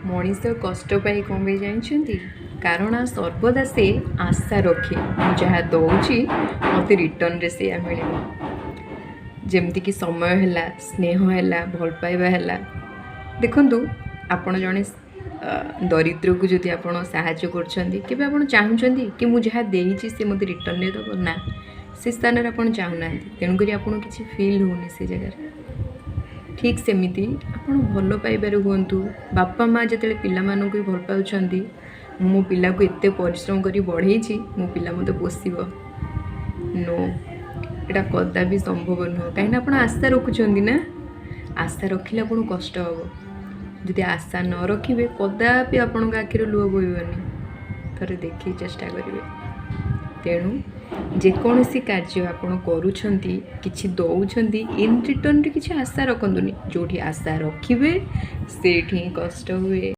ମଣିଷ କଷ୍ଟ ପାଏ କ'ଣ ପାଇଁ ଜାଣିଛନ୍ତି? କାରଣ ସର୍ବଦା ସେ ଆଶା ରଖେ, ମୁଁ ଯାହା ଦେଉଛି ମୋତେ ରିଟର୍ଣ୍ଣରେ ସେଇଆ ମିଳିବ। ଯେମିତିକି ସମୟ ହେଲା, ସ୍ନେହ ହେଲା, ଭଲ ପାଇବା ହେଲା। ଦେଖନ୍ତୁ, ଆପଣ ଜଣେ ଦରିଦ୍ରକୁ ଯଦି ଆପଣ ସାହାଯ୍ୟ କରୁଛନ୍ତି, କେବେ ଆପଣ ଚାହୁଁଛନ୍ତି କି ମୁଁ ଯାହା ଦେଇଛି ସେ ମୋତେ ରିଟର୍ଣ୍ଣରେ ଦେବ? ନା, ସେ ସ୍ଥାନରେ ଆପଣ ଚାହୁଁନାହାନ୍ତି। ତେଣୁକରି ଆପଣଙ୍କୁ କିଛି ଫିଲ୍ ହେଉନି ସେ ଜାଗାରେ। ଠିକ୍ ସେମିତି ଆପଣ ଭଲ ପାଇବାରେ ହୁଅନ୍ତୁ, ବାପା ମା' ଯେତେବେଳେ ପିଲାମାନଙ୍କୁ ବି ଭଲ ପାଉଛନ୍ତି, ମୁଁ ମୋ ପିଲାକୁ ଏତେ ପରିଶ୍ରମ କରି ବଢ଼େଇଛି, ମୋ ପିଲା ମୋତେ ପୋଷିବ। ନୋ, ଏଇଟା କଦାପି ସମ୍ଭବ ନୁହଁ। କାହିଁକିନା ଆପଣ ଆଶା ରଖୁଛନ୍ତି ନା, ଆଶା ରଖିଲେ ଆପଣଙ୍କୁ କଷ୍ଟ ହେବ। ଯଦି ଆଶା ନ ରଖିବେ, କଦାପି ଆପଣଙ୍କ ଆଖିରୁ ଲୁହ ବୋହିବନି। ଥରେ ଦେଖିକି ଚେଷ୍ଟା କରିବେ। ତେଣୁ ଯେକୌଣସି କାର୍ଯ୍ୟ ଆପଣ କରୁଛନ୍ତି, କିଛି ଦେଉଛନ୍ତି, ଇନ୍ ରିଟର୍ଣ୍ଣରେ କିଛି ଆଶା ରଖନ୍ତୁନି। ଯେଉଁଠି ଆଶା ରଖିବେ, ସେଇଠି ହିଁ କଷ୍ଟ ହୁଏ।